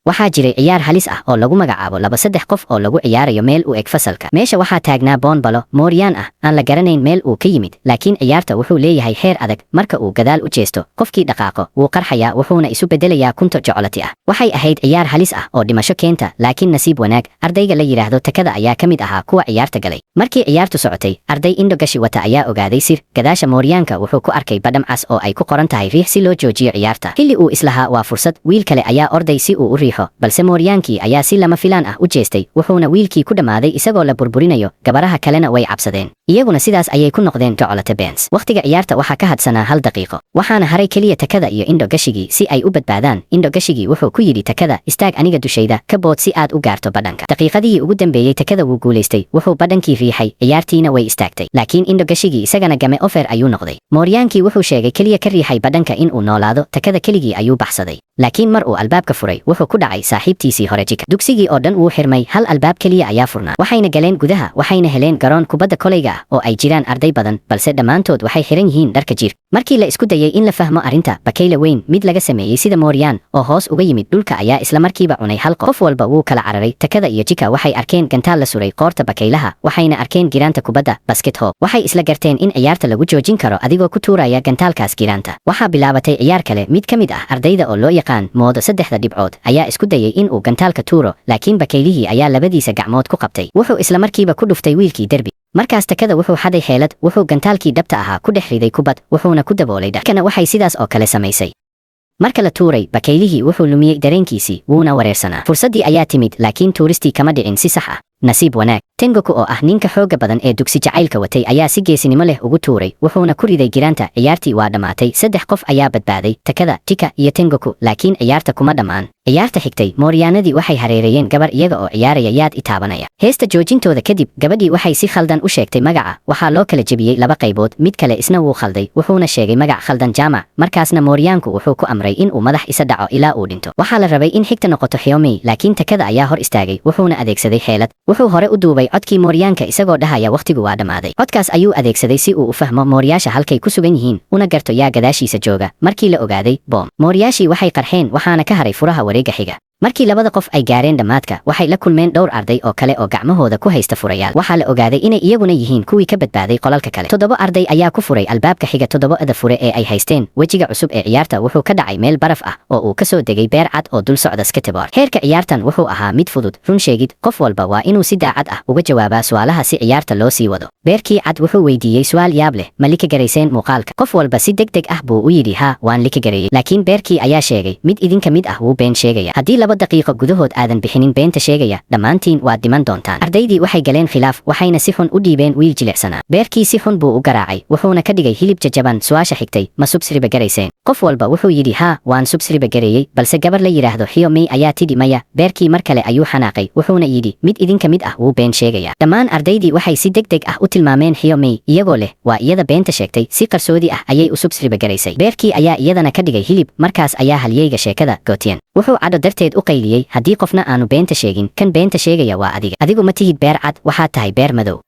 Waxaa jiray ciyaar halis ah oo lagu magacaabo laba saddex qof oo lagu ciyaarayo meel u eg fasalka. Meesha waxaa taagnaa boonbalo mooryaan ah aan la garanayn meel uu ka yimid, laakiin ciyaarta wuxuu leeyahay xeer adag. Marka uu gadaal u jeesto, qofkii dhaqaaqo wuu qarxayaa, wuxuuna isu bedelayaa kunto jocolati ah. Waxay ahayd ciyaar halis ah oo dhimasho keenta, laakiin nasiib wanaag, ardayga la yidhaahdo Takada ayaa ka mid ahaa kuwa ciyaarta galay. Markii ciyaartu socotay, arday indho gashi wata ayaa ogaaday sir. Gadaasha mooryaanka wuxuu ku arkay badham cas oo ay ku qoran tahay "riix" si loo joojiyo ciyaarta. Xilli uu islahaa waa fursad, wiil kale ayaa orday si uu u riixo, balse mooryaankii ayaa si lama filaan ah u jeestay, wuxuuna wiilkii ku dhammaaday isagoo la burburinayo. Gabaraha kalena way cabsadeen, iyaguna sidaas ayay ku noqdeen chocolate beans. Wakhtiga ciyaarta waxaa ka hadsanaa 1 daqiiqo, waxaana haray keliya Takada iyo indho gashigii si ay u badbaadaan. Indho gashigii wuxuu ku yidhi Takada, "Istaag aniga dushayda, ka bood si aad u gaarto badhanka." Daqiiqadihii ugu dambeeyey Takada wuu guulaystay, wuxuu badhankii riixay, ciyaartiina way istaagtay. Laakiin indho gashigii isagana game over ayuu noqday. Mooryaankii wuxuu sheegay keliya ka riixay badhanka in uu noolaado. Takada keligii ayuu baxsaday, laakiin mar uu albaabka furay, wuxuu ku dhacay saaxiibtiisii hore Jika. Dugsigii oo dhan wuu xirmay, hal albaab keliya ayaa furnaa. Waxayna galeen gudaha, waxayna heleen garoon kubadda kolayga ah oo ay jiraan arday badan, balse dhammaantood waxay xiran yihiin dharka jiirka. Markii la isku dayay in la fahmo arrinta, bakayle weyn, mid laga sameeyey sida mooryaan oo hoos uga yimid dhulka, ayaa isla markiiba cunay hal qof. Qof walba wuu kala cararay. Takada iyo Jika waxay arkeen gantaal la suray qoorta bakaylaha, waxayna arkeen giraanta kubadda basketball. Waxay isla garteen in ciyaarta lagu joojin karo adigoo ku tuuraya gantaalkaas giraanta. Waxaa bilaabatay ciyaar kale. Mid ka mid ah ardayda oo loo yaqaan Moodo Saddexda Dhibcood ayaa isku dayay in uu gantaalka tuuro, laakiin bakaylihii ayaa labadiisa gacmood ku qabtay. Wuxuu isla markiiba ku dhuftay wiilkii derbi. Markaas Takada wuxuu xaday xeelad. Wuxuu gantaalkii dhabta ahaa ku dhex riday kubad, wuxuuna ku daboolay dharkana. Waxay sidaas oo kale samaysay. Marka la tuuray, bakaylihii wuxuu lumiyey dareenkiisii, wuuna wareersanaa. Fursaddii ayaa timid, laakiin tuuristii kama dhicin si sax ah. Nasiib wanaag, Tengoku oo ah ninka xoogga badan ee dugsi jacaylka watay ayaa si geesinimo leh ugu tuuray, wuxuuna ku riday giraanta. Ciyaartii waa dhammaatay. Saddex qof ayaa badbaaday, Takada, Jika iyo Tengoku, laakiin ciyaarta kuma dhammaan. Ciyaarta xigtay, mooryaanadii waxay hareereeyeen gabar iyaga oo ciyaaraya "Yaad i taabanaya?" Heesta joojintooda kadib, gabadhii waxay si khaldan u sheegtay magaca. Waxaa loo kala jebiyey laba qaybood. Mid kale isna wuu khalday, wuxuuna sheegay magac khaldan, Jaamac. Markaasna mooryaanku wuxuu ku amray in uu madax isa dhaco ilaa uu dhinto. Waxaa la rabay in xigta noqoto Xiomey, laakiin Takada ayaa hor istaagay, wuxuuna adeegsaday xeelad. Wuxuu hore u duubay codkii mooryaanka isagoo dhahaya "Wakhtigu waa dhammaaday." Codkaas ayuu adeegsaday si uu u fahmo mooryaasha halkay ku sugan yihiin, una garto yaa gadaashiisa jooga. Markii la ogaaday, boom, mooryaashii waxay qarxeen, waxaana ka haray furaha wareegga xiga. Markii labada qof ay gaareen dhammaadka, waxay la kulmeen dhowr arday oo kale oo gacmahooda ku haysta furayaal. Waxaa la ogaaday inay iyaguna yihiin kuwii ka badbaaday qolalka kale. Toddoba arday ayaa ku furay albaabka xiga toddobada fure ee ay haysteen. Wejiga cusub ee ciyaarta wuxuu ka dhacay meel baraf ah oo uu ka soo degay beer cad oo dul socda skateboard. Heerka ciyaartan wuxuu ahaa mid fudud, run sheegid. Qof walba waa inuu si daacad ah uga jawaabaa su'aalaha si ciyaarta loo sii wado. Beerkii cad wuxuu weydiiyey su'aal yaab leh: "Ma like garayseen muuqaalka?" Qof walba si deg deg ah buu u yidhi, "Ha, waan like gareeyey." Laakiin beerkii ayaa sheegay, "Mid idinka mid ah wuu been sheegaya. Haddii 2 daqiiqo gudahood aadan bixinin beenta sheegaya, dhammaantiin waad dhiman doontaan." Ardaydii waxay galeen khilaaf, waxayna si xun u dhiibeen wiil jilicsanaa. Beerkii si xun buu u garaacay, wuxuuna ka dhigay hilib jajaban. Su'aasha xigtay: "Ma subscribe garayseen?" Qof walba wuxuu yidhi, "Ha, waan subscribe gareeyey," balse gabar la yidhaahdo Xiomey ayaa tidhi, "Maya." Beerkii mar kale ayuu xanaaqay, wuxuuna yidhi, "Mid idinka mid ah wuu been sheegaya." Dhammaan ardaydii waxay si deg deg ah u tilmaameen Xiomey, iyagoo leh, "Waa iyada beenta sheegtay, si qarsoodi ah ayay u subscribe garaysay." Beerkii ayaa iyadana ka dhigay hilib. Markaas ayaa halyeyga sheekada Gotian wuxuu cadho darteed u qayliyey, "Haddii qofna aanu beenta sheegin, kan beenta sheegaya waa adiga. Adigu ma tihid beer cad, waxaad tahay beer madow."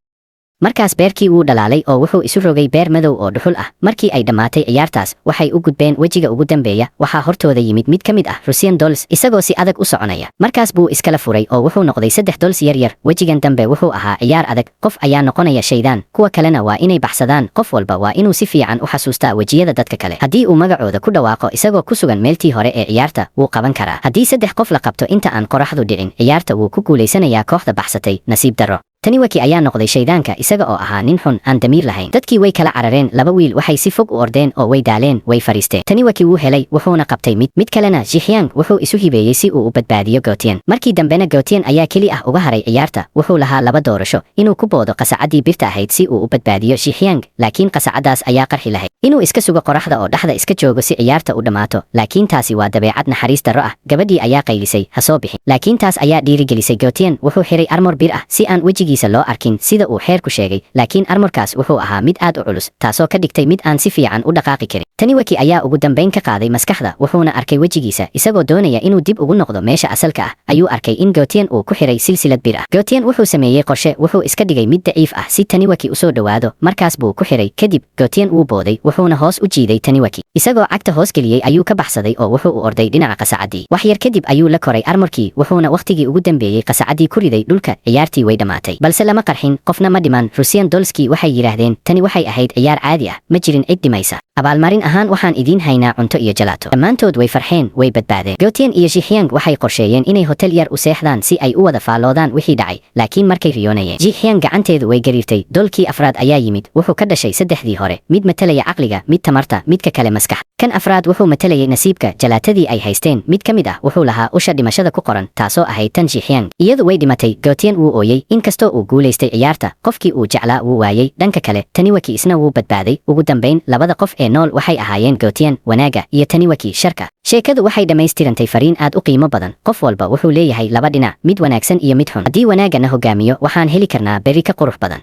Markaas beerkii wuu dhalaalay oo wuxuu isu rogay beer madow oo dhuxul ah. Markii ay dhammaatay ciyaartaas, waxay u gudbeen wejiga ugu dambeeya. Waxaa hortooda yimid mid ka mid ah Russian dolls isagoo si adag u soconaya. Markaas buu iskala furay oo wuxuu noqday saddex dolls yar yar. Wejigan dambe wuxuu ahaa ciyaar adag. Qof ayaa noqonaya shaydaan, kuwa kalena waa inay baxsadaan. Qof walba waa inuu si fiican u xasuustaa wejiyada dadka kale. Haddii uu magacooda ku dhawaaqo isagoo ku sugan meeltii hore ee ciyaarta, wuu qaban karaa. Haddii saddex qof la qabto inta aan qoraxdu dhicin, ciyaarta wuu ku guulaysanayaa kooxda baxsatay. Nasiib darro, Taniwaki ayaa noqday shaydaanka, isaga oo ahaa nin xun aan damiir lahayn. Dadkii way kala carareen. Laba wiil waxay si fog u ordeen oo way daaleen, way fariisteen. Taniwaki wuu helay, wuxuuna qabtay mid mid kalena. Jihyang wuxuu isu hibeeyey si uu u badbaadiyo Gotian. Markii dambena Gotian ayaa keli ah uga haray ciyaarta. Wuxuu lahaa laba doorasho: inuu ku boodo qasacaddii birta ahayd si uu u badbaadiyo Jihyang, laakiin qasacaddaas ayaa qarxi lahayd; inuu iska sugo qoraxda oo dhexda iska joogo si ciyaarta u dhammaato, laakiin taasi waa dabeecad naxariis darro ah. Gabadhii ayaa qaylisay, "Ha soo bixin," laakiin taas ayaa dhiirigelisay Gotian. Wuxuu xiray armor bir ah si aan wejigiisa wejigiisa loo arkin sida uu xeerku sheegay, laakiin armorkaas wuxuu ahaa mid aad u culus, taasoo ka dhigtay mid aan si fiican u dhaqaaqi karin. Taniwaki ayaa ugu dambayn ka qaaday maskaxda, wuxuuna arkay wejigiisa. Isagoo doonaya inuu dib ugu noqdo meesha asalka ah ayuu arkay in Gotian uu ku xiray silsilad bir ah. Gotian wuxuu sameeyey qorshe. Wuxuu iska dhigay mid daciif ah si Taniwaki usoo dhowaado, markaas buu ku xiray. Kadib Gotian wuu booday, wuxuuna hoos u jiiday Taniwaki. Isagoo cagta hoos geliyey ayuu ka baxsaday oo wuxuu u orday dhinaca qasacadii. Wax yar kadib ayuu la koray armorkii, wuxuuna wakhtigii ugu dambeeyey qasacadii ku riday dhulka. Ciyaartii way dhammaatay, balse lama qarxin, qofna ma dhiman. Rusian Dolski waxay yidhaahdeen, "Tani waxay ahayd ciyaar caadi ah, ma jirin cid dhimaysa. Abaalmarin ahaan waxaan idiin haynaa cunto iyo jalaato." Dhammaantood way farxeen, way badbaadeen. Gotian iyo Jihyang waxay qorsheeyeen inay hotel yar u seexdaan si ay u wada faalloodaan wixii dhacay, laakiin markay riyoonayeen, Jihyang gacanteedu way gariirtay. Dolkii afraad ayaa yimid. Wuxuu ka dhashay saddexdii hore: mid matalaya caqliga, midka tamarta, midka kale maskax. Kan afraad wuxuu matalayay nasiibka. Jalaatadii ay haysteen mid ka mid ah wuxuu lahaa usha dhimashada ku qoran, taasoo ahayd tan Jihyang. Iyadu way dhimatay. Gotian wuu ooyey. Inkastoo uu guulaystay ciyaarta, qofkii uu jeclaa wuu waayey. Dhanka kale, Taniwaki isna wuu badbaaday. Ugu dambayn labada qof ee nool waxay ahaayeen Gotian, wanaaga, iyo Taniwaki, sharka. Sheekadu waxay dhammaystirantay fariin aad u qiimo badan: qof walba wuxuu leeyahay laba dhinac, mid wanaagsan iyo mid xun. Haddii wanaagga na hogaamiyo, waxaan heli karnaa berri ka qurux badan.